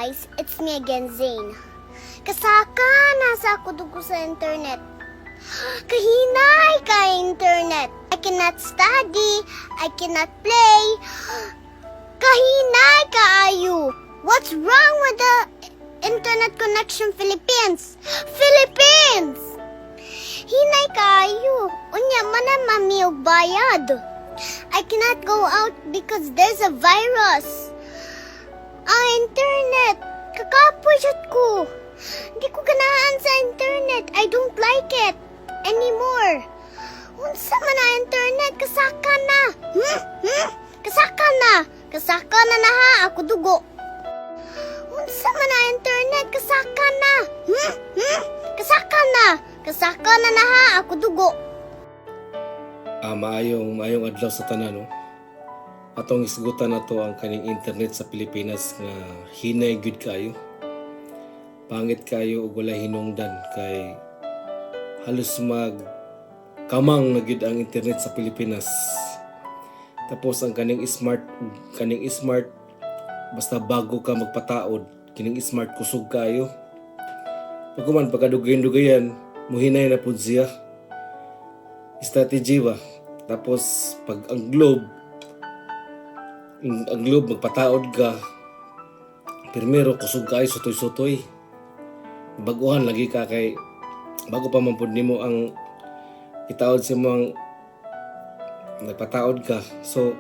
Guys, it's me again, Zane. Kasaka na sa ako dugo sa internet. Kahinay ka internet. I cannot study, I cannot play. Kahinay kaayo. What's wrong with the internet connection, Philippines? Philippines! Hinay kaayo. Unya man na mami og bayad. I cannot go out because there's a virus. Ang internet, kakapoy jud ko. Di ko ganahan sa internet. I don't like it anymore. Unsa man ang internet? Kasaka na. Kasaka na. Kasaka na na ha. Ako dugo. Unsa man ang internet? Kasaka na. Kasaka na. Kasaka na na ha. Ako dugo. Ah, maayong maayong adlaw sa tanan, no. Atong isgutan nato ang kaning internet sa Pilipinas nga hinay gyud kayo. Pangit kayo ug walay hinungdan kay halos mag kamang na gyud ang internet sa Pilipinas. Tapos ang kaning Smart, basta bago ka magpataod kining Smart, kusog kayo. Pagkuman pagkadugayan-dugayan, muhinay na pud siya. Strategy ba? Tapos pag ang Globe, magpataod ka, primero kusog kayo, sutoy-sutoy. Baguhan lagi ka kay bago pa man pud nimo ang itaod sa mo ang nagpataod ka. So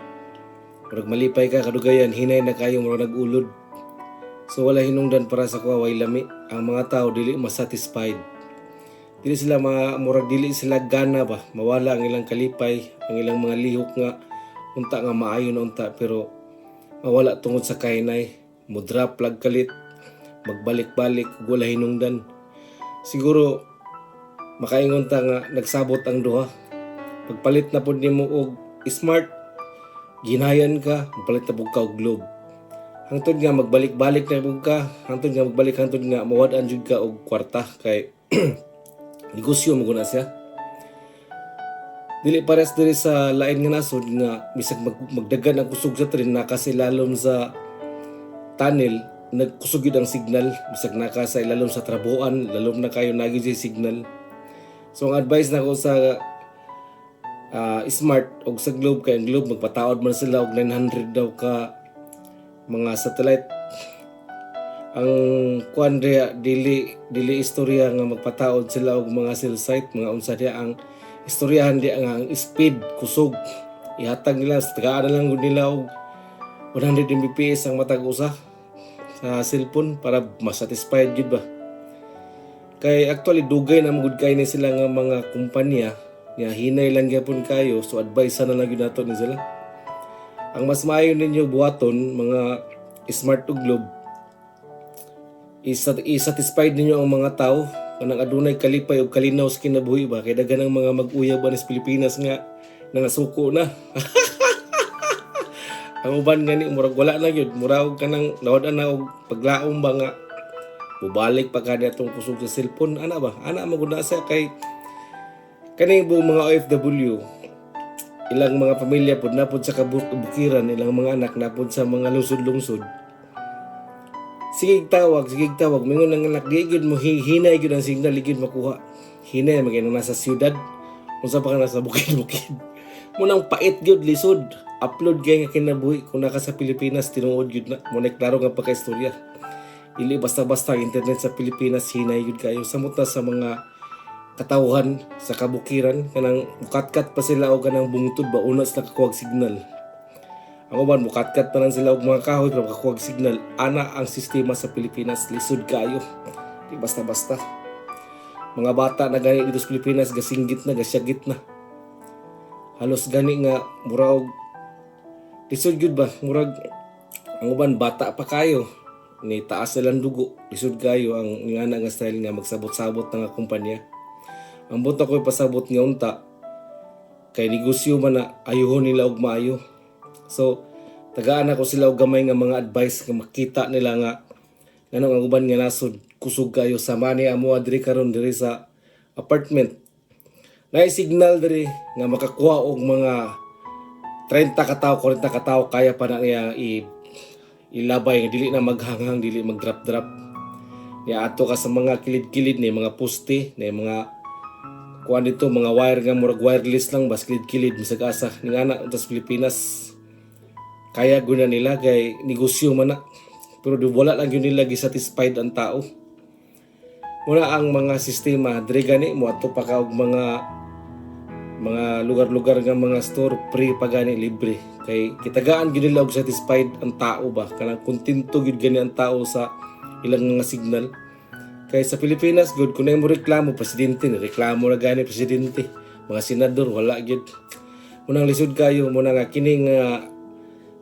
murag malipay ka, kadugayan hinay na kayo, murag nag-ulod. So wala hinungdan para sa kuha, way lami. Ang mga tao dili masatisfied. Dili sila ma, murag dili sila gana ba, mawala ang ilang kalipay, ang ilang mga lihok nga unta nga maayo na unta, pero mawala tungod sa kahinay, mo-drop lag kalit, magbalik-balik ug wala hinungdan. Siguro makaingon ta nga nagsabot ang duha. Pagpalit na pud nimo og Smart, ginayan ka, palit na pud ka og Globe. Hangtod nga magbalik-balik na pud ka, hangtod nga magbalik, hangtod nga mawad-an jud ka og kwarta kay negosyo mo na siya. Dili pares diri sa lain nga nasod nga bisag magdagan ang kusog sa tren, naka sa ilalom sa tunnel, nagkusog gyud ang signal. Bisag naka sa ilalom sa trabuan, lalom na kayo, naa gyud siya signal. So ang advice nako sa Smart og sa Globe, kay ang Globe magpataod man sila og 900 daw ka mga satellite. Ang kuan diha, dili dili istorya nga magpataod sila og mga cell site, mga unsa diha. Ang istoryahan diha nga ang speed kusog ihatag nila, tagaan na lang gud nila og 100 Mbps ang matag usa sa cellphone para masatisfied gyud ba. Kay actually dugay na magud kay ni sila nga mga kumpanya nga hinay lang gyapon kayo. So advice na lang gyud nato ni sila. Ang mas maayo ninyo buhaton, mga Smart ug Globe, i-satisfied ninyo ang mga tao kanang adunay kalipay ug kalinaw sa kinabuhi ba, kay daghan ang mga mag-uyab ba sa Pilipinas nga nangasuko na. Ang uban gani murag wala na gyud, murag og kanang nawad na og paglaom ba nga bubalik pa ka atong kusog sa cellphone ana ba. Ana man gud na siya kay kaning buong mga OFW, ilang mga pamilya pud napud sa kabukiran, ilang mga anak napud sa mga lungsod-lungsod. Sige tawag, sige tawag, mingon ang anak, di gyud mo hinay gyud ang signal, di gyud makuha. Hinay magay nasa syudad, unsa pa ka nasa bukid-bukid. Munang pait gyud, lisod. Upload kay nga kinabuhi kung naka sa Pilipinas, tinuod gyud na. Mo klaro nga pagka-istorya. Dili basta-basta ang internet sa Pilipinas, hinay gyud kayo. Samot na sa mga katawhan sa kabukiran, kanang mukatkat pa sila og kanang bungtod ba, una sila kakuha signal. Ang uban mukatkat pa lang sila og mga kahoy pero makakuha signal. Ana ang sistema sa Pilipinas, lisod kayo. Di basta-basta. Mga bata na gani dito sa Pilipinas gasinggit na, gasyagit na. Halos gani nga mura og lisod gyud ba, murag ang uban bata pa kayo ni taas silang dugo, lisod kayo ang ngana nga style nga magsabot-sabot na nga kumpanya. Ang buot ko ipasabot nga unta kay negosyo man na, ayuhon nila og maayo. So tagaan ako sila og gamay nga mga advice nga makita nila nga nganong ang uban nga nasod kusog kayo. Sa mani amo diri karon, diri sa apartment, naay signal diri nga makakuha og mga 30 ka tawo, 40 ka tawo, kaya pa na niya i Ilabay nga dili na maghanghang, dili mag-drop-drop. Nya ato ka sa mga kilid-kilid ni mga poste, ni mga kuan dito, mga wire nga murag wireless lang bas kilid-kilid bisag asa. Ning ana unta sa Pilipinas kaya guna nila kay negosyo man na. Pero di wala lang gyud nila gisatisfied ang tao. Muna ang mga sistema diri gani mo ato pa ka og mga lugar-lugar nga mga store, free pa gani, libre, kay kitagaan gyud nila og satisfied ang tao ba, kanang kontento gyud gani ang tao sa ilang mga signal. Kay sa Pilipinas gud, kung mo reklamo presidente, ni reklamo na gani presidente, mga senador, wala gyud. Munang lisod kayo muna nga kining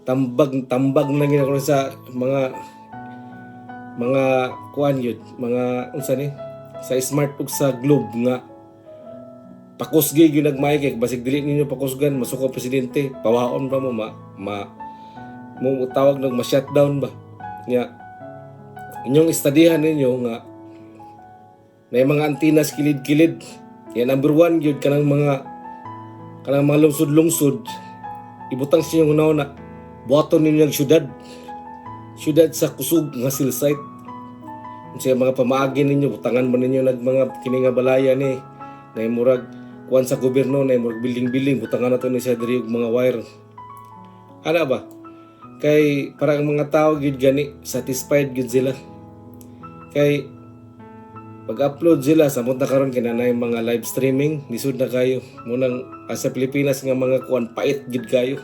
tambag tambag na gid ako sa mga kuan yun, mga unsa ni sa Smart ug sa Globe nga pakusgi gyud nagmay kay basig dili ninyo pakusgan, masuko presidente, pawaon pa mo, ma, ma mo tawag nag ma-shutdown ba. Nya inyong istadihan ninyo nga na mga antinas kilid-kilid ya. Number one gyud, kanang mga lungsod-lungsod, ibutang sa inyong una, buhaton ninyo ang syudad syudad sa kusog nga cell site. Unsa mga pamaagi ninyo, butangan ba ninyo nag mga kini nga balaya ni na murag kuan sa gobyerno, na murag building-building, butangan nato ni sa diri og mga wire ana ba, kay para ang mga tao gyud gani satisfied gyud sila kay pag-upload sila. Samot na karon kay naa mga live streaming, lisod na kayo. Munang sa Pilipinas nga mga kuan, pait gyud kayo.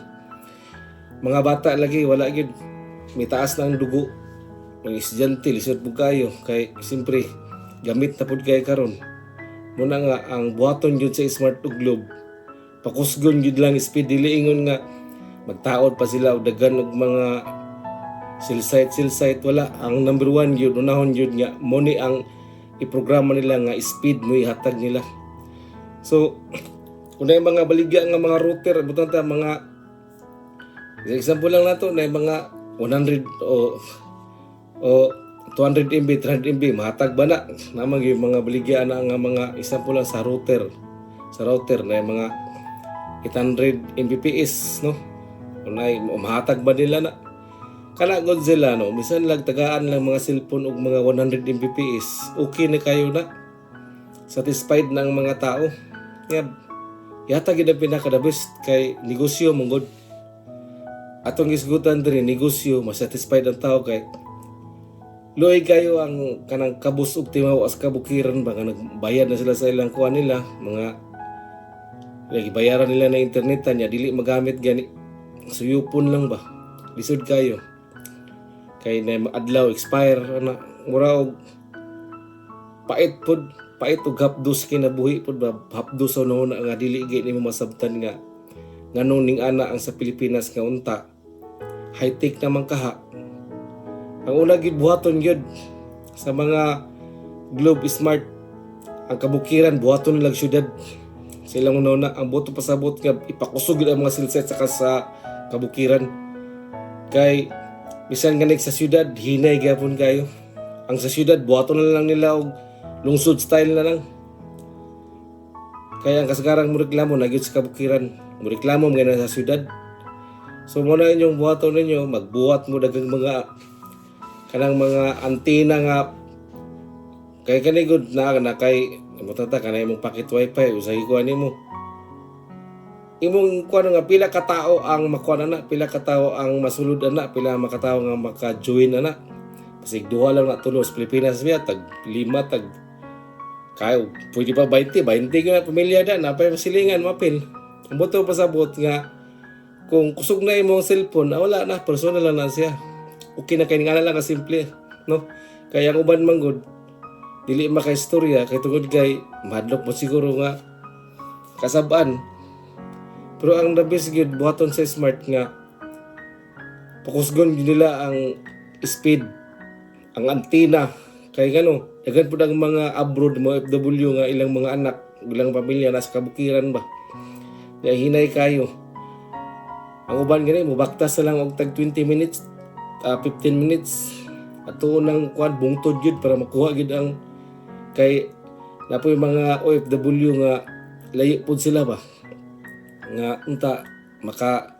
Mga bata lagi wala gyud, mitaas na ang dugo. Mga estudyante, lisod pud kayo kay siyempre gamit na pud kayo karon. Muna nga ang buhaton gyud sa Smart ug Globe, pakusgon gyud lang speed, dili ingon nga magtaod pa sila og daghan og mga cell site, cell site, wala. Ang number one gyud, unahon gyud nga mo ni ang iprograma nila nga speed mo ihatag nila. So kung na mga baligya nga mga router, butang ta mga example lang nato na mga 100 o 200 MB, 300 MB, mahatag ba na? Namang yung mga baligya na nga mga example lang sa router na yung mga 800 Mbps, no? Unay, mahatag ba nila na? Kana god sila, no? Misan lang tagaan lang mga cellphone og mga 100 Mbps, okay na kayo na. Satisfied na ang mga tao. Nga, yata gid ang pinaka the best kay negosyo mong god. Atong gisgutan diri, negosyo, mas satisfied ang tao kay luoy kayo ang kanang kabus og timaw as kabukiran ba nga nagbayad na sila sa ilang kuan nila, mga lagi bayaran nila na internet niya, dili magamit gani, suyupon lang ba. Lisod kayo kay na adlaw expire ana, mura og pait pod, pait og hapdos kinabuhi pod ba, hapdos sa una nga dili gid nimo masabtan nga nganong ning ana ang sa Pilipinas nga unta high tech naman kaha. Ang una gid buhaton gyud sa mga Globe, Smart, ang kabukiran, buhaton nilang syudad sa ilang una. Ang boto pasabot nga ipakusog gyud ang mga cellset sa kabukiran kay bisan ganig sa syudad hinay gyapon kayo. Ang sa syudad, buhaton na lang nila og lungsod style na lang. Kaya ang kasagaran mo reklamo na gyud sa kabukiran, mo reklamo mga na sa syudad. So mo na inyong buhaton ninyo, magbuhat mo daghang mga kanang mga antina nga kay kani gud na na kay mo tata kanay imong packet wifi, usay kuha nimo imong kuan nga pila ka tao ang makuha na, pila ka tao ang masulod ana, pila makatao nga maka-join ana. Basig duha lang na tulo sa Pilipinas biya, tag lima, tag kayo, pwede pa 20, 20 nga pamilya da, napay masilingan, mapil. Ang buto pasabot nga kung kusog na imong cellphone, wala na, personal lang na siya. Okay na kay nga lang ka simple, no? Kaya ang uban man gud dili makaistorya kay tungod kay mahadlok mo siguro nga kasabaan. Pero ang the best gyud buhaton sa Smart nga pakusgon gyud nila ang speed, ang antina, kay ngano daghan pud ang mga abroad, mga OFW nga ilang mga anak, ilang pamilya nasa kabukiran ba. Kaya hinay kayo. Ang uban gani mobaktas na lang og tag 20 minutes, 15 minutes ato nang kuan, bungtod gyud para makuha gyud ang kay napoy mga OFW nga layo pud sila ba nga unta maka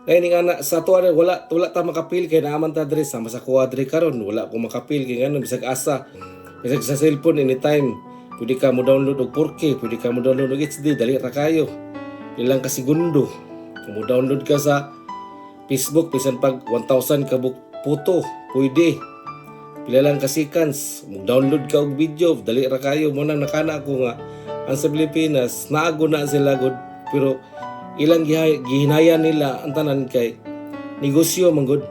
Kaya ni nga na, sa ato wala wala ta makapil kay naaman ta diri sama sa kuadre karon, wala ko makapil kay ngano, bisag asa, bisag sa cellphone, anytime pwede ka mo download og 4K, pwede ka mo download og HD, dali ra kayo, ilang ka segundo. Kung mo download ka sa Facebook, bisan pag 1,000 ka buok photo, pwede, pila lang ka seconds. Mo download ka og video, dali ra kayo. Mo nang nakana ako nga ang sa Pilipinas naago na sila gud, pero ilang gihinaya nila ang tanan kay negosyo man gud.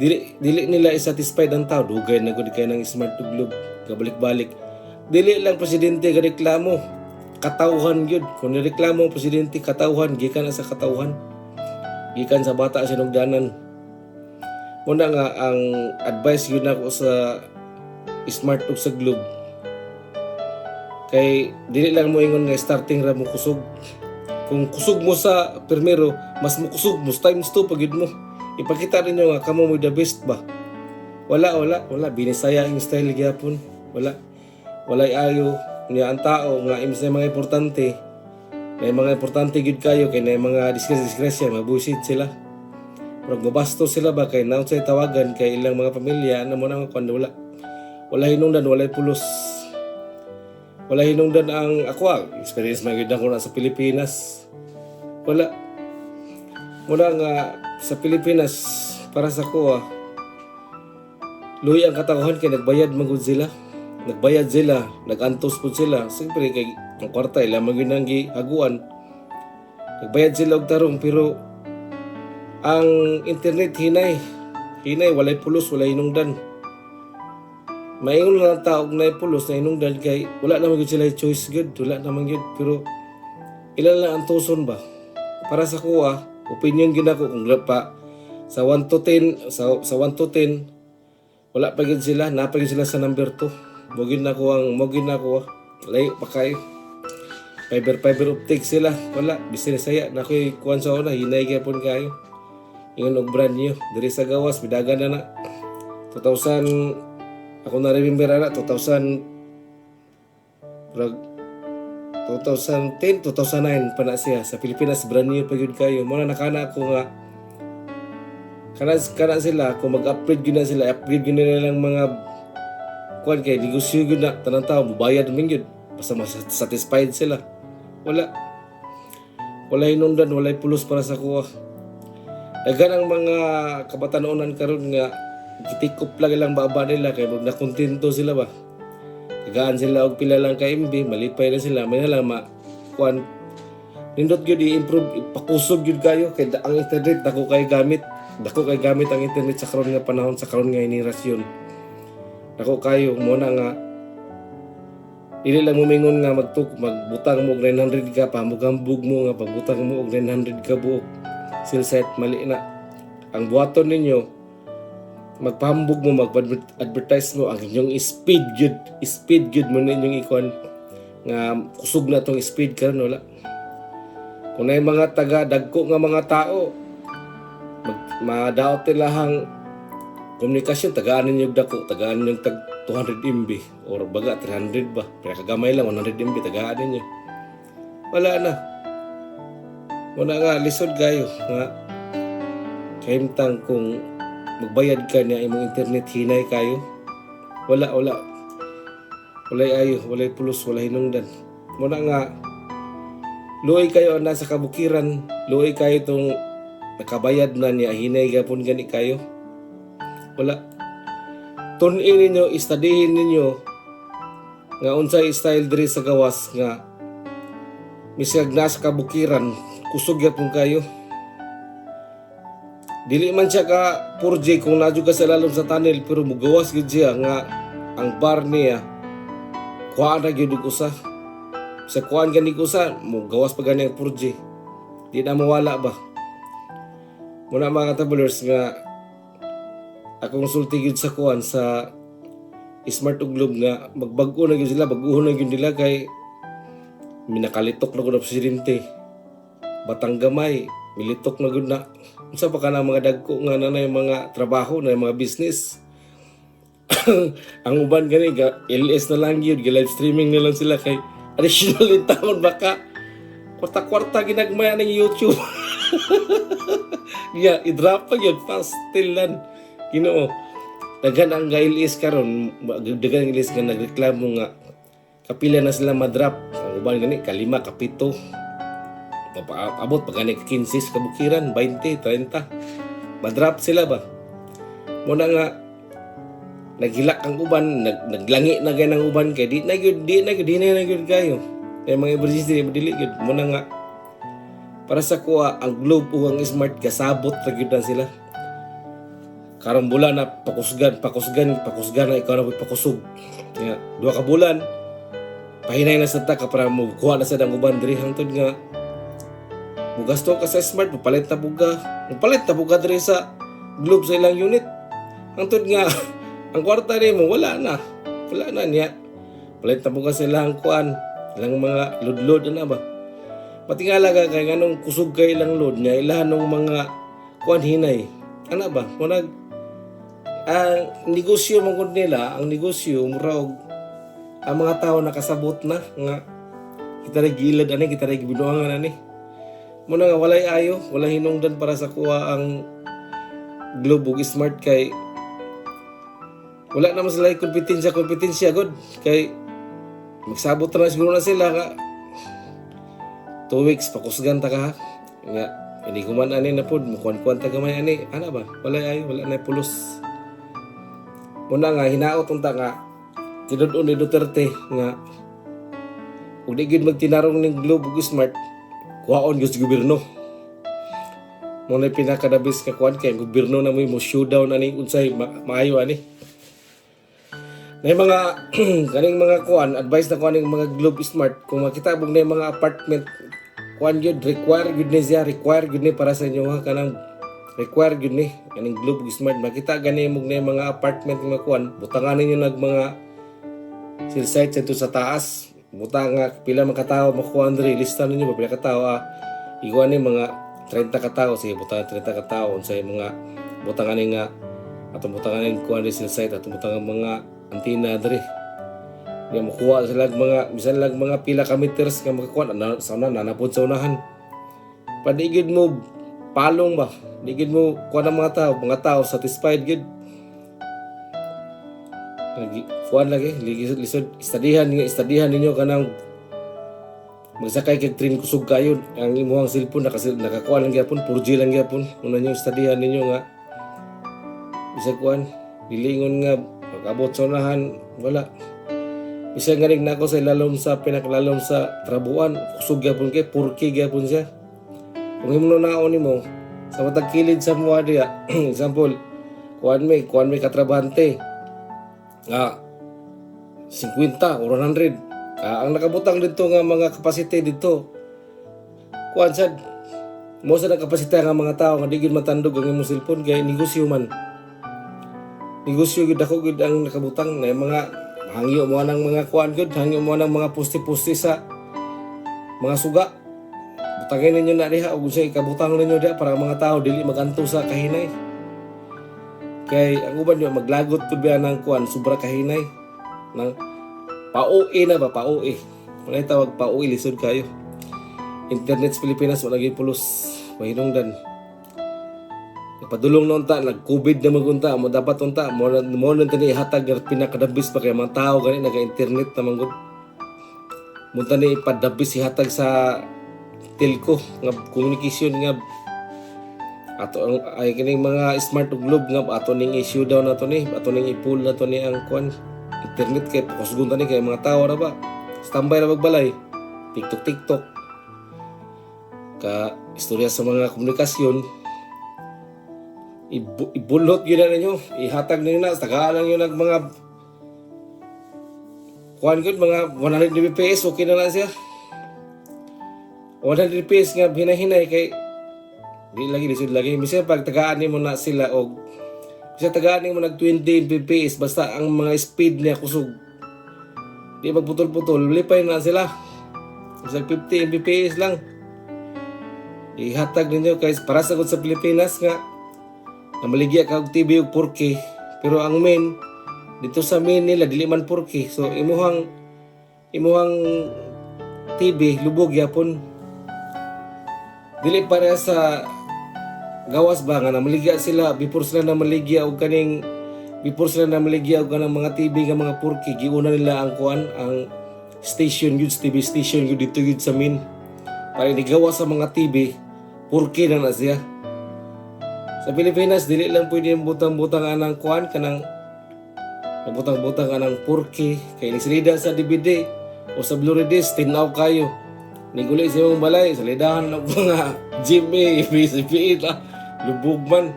Dili dili nila i-satisfied ang tao. Dugay na gud kay ng Smart ug Globe, kabalik-balik. Dili lang presidente ga reklamo, katawhan gyud. Kung nireklamo ang presidente, katawhan, gikan na sa katawhan, gikan sa bata sa sinugdanan. Muna nga ang advice yun ako sa Smart ug sa Globe, kay dili lang mo ingon nga starting ra mo kusog. Kung kusog mo sa primero, mas mo kusog mo times 2 pag yun mo ipakita ninyo nga kamo mo the best ba. Wala, wala, wala. Binisaya ang style gyapon. Wala, walay ayo niya ang tao nga imbes na mga importante, na mga importante gyud kayo kay na mga disgrasya disgrasya, mabusit sila. Murag mabasto sila ba kay naon say tawagan kay ilang mga pamilya ano mo nang kung wala. Wala hinungdan, walay pulos. Wala hinungdan ang ako ah, experience man gyud ako na sa Pilipinas. Wala. Muna nga sa Pilipinas, para sa ko ah, luhi ang katawhan kay nagbayad man gud sila. Nagbayad sila, nagantos pud sila. Siyempre kay ang kwarta ila man gyud ang gihaguan. Nagbayad sila og tarong, pero ang internet hinay. Hinay, walay pulos, walay hinungdan. Maingon lang ang tao og naay pulos na hinungdan kay wala naman gyud sila choice gud, wala naman gyud, pero ilan lang ang tuson ba? Para sa kuha, opinion gyud ako, kung pa sa 1 to 10, sa 1 to 10, wala pa gyud sila, naa pa gyud sila sa number 2. Mo gyud na ako, ah. Layo pa kayo. Fiber fiber optic sila, wala business saya na ko'y kuan sa una, hinay gyapon kayo. Ingon og brand new diri sa gawas, midagan na na. 2000 ako na remember ana, 2000 murag 2010, 2009 pa na siya sa Pilipinas, brand new pa gyud kayo. Mo na nakana ako nga kana kana sila, kung mag-upgrade gyud na sila, upgrade gyud na nilang mga kuan kay negosyo gyud na, tanang tao mubayad man gyud basta mas satisfied sila. Wala, walay hinungdan, walay pulos para sa kuha. Daghan ang mga kabatanonan karon nga gitikop lang ilang baba nila kay murag nakontento sila ba. Tagaan sila og pila lang ka MB, malipay na sila, may na lang ma kuan. Nindot gyud i-improve, ipakusog gyud kayo kay ang internet dako kay gamit. Dako kay gamit ang internet sa karon nga panahon, sa karon nga henerasyon. Dako kayo. Mo na nga dili lang mo mingon nga magtuk magbutang mo og 900 ka pa, mugambog mo nga pagbutang mo og 900 ka buok cell site, mali na. Ang buhaton ninyo, magpahambog mo, mag-advertise mo ang inyong speed gyud, speed gyud mo ninyong ikon nga kusog na tong speed karon. Wala. Kung naay mga taga dagko nga mga tao mag madaot nila komunikasyon, tagaan ninyo og dako, tagaan ninyo tag 200 MB or baga 300 ba, pero kagamay lang 100 MB tagaan ninyo. Wala na. Wala nga, lisod kayo nga kahimtang kung magbayad ka niya imong internet hinay kayo. Wala, wala, walay ayo, walay pulos, walay hinungdan. Muna nga luoy kayo ang nasa kabukiran, luoy kayo tong nakabayad na niya hinay gapon gani kayo. Wala. Tun-in ninyo, istadihin ninyo nga unsay style diri sa gawas nga misag nasa kabukiran, kusog gyapon kayo. Dili man siya ka 4G kung naa jud ka sa lalom sa tunnel, pero mugawas gyud siya nga ang bar niya kuhaan na gyud og usa. Sa kuhaan gani og usa, mugawas pa gani ang 4G. Di na mawala ba. Muna, mga katabulers, nga akong sulti gyud sa kuan sa Smart ug Globe nga magbag-o na gyud sila, bag-ohon na gyud nila kay minakalitok na gud ang presidente. Batang gamay, militok na gud na. Unsa pa kana mga dagko nga nanay mga trabaho na mga business. Ang uban gani ga LS na lang gyud, ga live streaming na lang sila kay additional in taon baka kwarta-kwarta ginagmay ng YouTube. Yeah, i-drop pa yun, pastilan. Ginoo. Daghan ang gailis karon, daghan ang ilis nga nagreklamo nga kapila na sila madrop. Ang uban gani kalima, kapito. Abot pa gani 15 sa kabukiran, 20, 30. Madrop sila ba? Muna nga naghilak ang uban, naglangi na gay ang uban kay di na gyud, di na gyud, di na gyud kayo. Kay mga emergency dili gyud. Muna nga para sa kuha ang Globe ug ang Smart kasabot ra gyud na sila. Karong bulan na pakusgan, pakusgan, pakusgan na ikaw na po'y pakusog. Nga, 2 ka bulan, pahinay na sa ta ka para mo kuha na sa ang uban diri hangtod nga mugasto ka sa Smart, mupalit na buga, mupalit na buga diri sa Globe sa ilang unit. Hangtod nga ang kwarta nimo wala na. Wala na niya. Palit na buga sa ilang kuan, ilang mga load-load na ba. Patingala ka kay nganong kusog kay ilang load niya, ilahan ng mga kuan hinay. Ana ba? Munag ang negosyo man gud nila, ang negosyo mura og ang mga tao nakasabot na nga kita ra gilad ani, kita ra gibinuangan ani. Muna nga walay ayo, walay hinungdan para sa kuha ang Globe ug Smart kay wala naman sila kompetensya kompetensya god kay magsabot na siguro na sila nga 2 weeks pakusgan ta ka ha nga hindi kuman ani na pod mukuan-kuan ta gamay ani, ana ba? Wala ay, wala na pulos. Muna nga hinaot unta nga tinud-on ni Duterte nga ug di gyud magtinarong ning Globe ug Smart, kuhaon gyud sa gobyerno. Mo na pinakadabis ka kuan kay ang gobyerno na mo showdown ani unsay maayo ani na yung mga kaning mga kuan. Advice na kuan mga Globe, Smart, kung makita mo na yung mga apartment kuan gyud, require gyud ni siya, require gyud ni para sa inyo ha, kanang require gyud ni kaning Globe ug Smart. Makita gani mo na yung mga apartment nga kuan, butangan ninyo nag mga cell site sa sa taas, butang nga pila man katao makuha diri, lista ninyo ba pila katao. Ah, iguan ni mga 30 katao, sige, butangan 30 katao, unsay mga butangan ni nga atong butangan ni kuan ni cell site, atong butangan mga antenna diri. Nga makuha sila mga bisan lang mga pila ka meters nga makakuha na sa una nanapod sa unahan. Padigid mo palong ba? Digid mo kuha ng mga tao satisfied gid. Lagi kuan lagi lisod lisod istadihan nga istadihan ninyo kanang magsakay kag train, kusog kayo ang imuhang cellphone nakakuan lang gyapon, 4G lang gyapon. Una nyo istadihan ninyo nga bisag kuan dilingon nga pag-abot sa unahan wala. Bisag nga na ako sa ilalom sa pinakalalom sa Trabuan, kusog gyapon kay 4K gyapon siya. Kung imo naon nimo sa matag kilid sa mga diya, example, kuan may katrabahante nga 50 or 100. Ah, ang nakabutang dito nga mga capacity dito kuan sad mo sa kapasite nga mga tao nga di gyud matandog ang imong cellphone kay negosyo man. Negosyo gyud, ako gyud ang nakabutang na yung mga hangyo mo ng mga kuan gyud, hangyo mo ng mga poste-poste sa mga suga. Butangin ninyo na diha ug unsay ikabutang ninyo diha para ang mga tao dili maganto sa kahinay. Kay ang uban yo maglagot pud biya ng kuan, sobra kahinay. Nang pa-OA na ba, pa-OA. Wala tawag pa-OA, lisod kayo. Internet sa Pilipinas wala gyud pulos. Mahinungdan. Padulong na unta, nag-COVID na magunta, mo dapat unta, mo na tani ihatag nga pinakadabis pa kay mga tao gani naga-internet na manggod. Munta ni ipadabis ihatag sa telco nga communication nga ato ang ay kining mga Smart ug Globe nga ato ning issue down nato ni, ato ning i-pull na to ni ang kuan internet kay pakusgon ta ni kay mga tao ra ba standby ra magbalay, TikTok TikTok ka istorya sa mga komunikasyon. Ibulot yun na ninyo, ihatag ninyo na, tagaan lang yun ang mga kuan gud, mga 100 Mbps, okay na lang siya. 100 Mbps nga hinahinay kay di lagi lisod lagi. Bisan pag tagaan nimo na sila og bisan tagaan nimo nag 20 Mbps, basta ang mga speed niya kusog. Di magputol-putol, lipay na sila. Bisag 50 Mbps lang. Ihatag ninyo kay para sa sa Pilipinas nga namaligya ka og TV og 4K, pero ang main dito sa main nila dili man 4K, so imuhang TV lubog yapon. Dili pareha sa gawas ba nga namaligya sila before sila namaligya og kanang mga TV nga mga 4K, giuna nila ang kuan, ang station yun, TV station yun dito yun sa main para gawa sa mga TV 4K na na siya. Sa Pilipinas, dili lang pwede yung butang-butang anang kuan, kanang butang-butang anang 4K kay nisilida sa DVD o sa Blu-ray disc, tinaw kayo. Niguli sa imong balay, salidahan ng mga GMA, ABCB, ta. Lubog man.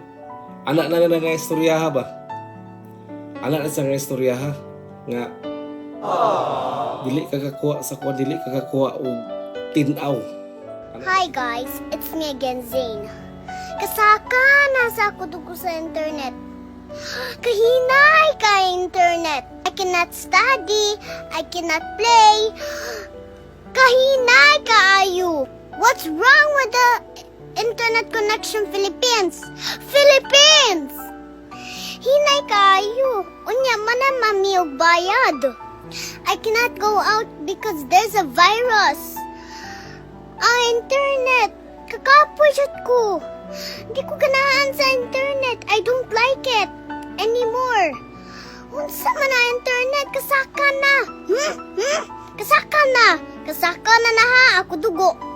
Anak na na nga istoryaha ba? Anak na sa nga istoryaha nga dili ka kakuha sa kuha, dili ka kakuha og tinaw. Hi guys, it's me again, Zane. Kasaka na sa ako dugo sa internet. Kahinay ka internet. I cannot study, I cannot play. Kahinay kaayo. What's wrong with the internet connection, Philippines? Philippines! Hinay kaayo. Unya man ang mami og bayad. I cannot go out because there's a virus. Ang internet! Kakapoy jud ko. Di ko ganahan sa internet. I don't like it anymore. Unsa man ang internet? Kasaka na. Kasaka na. Kasaka na na ha. Ako dugo.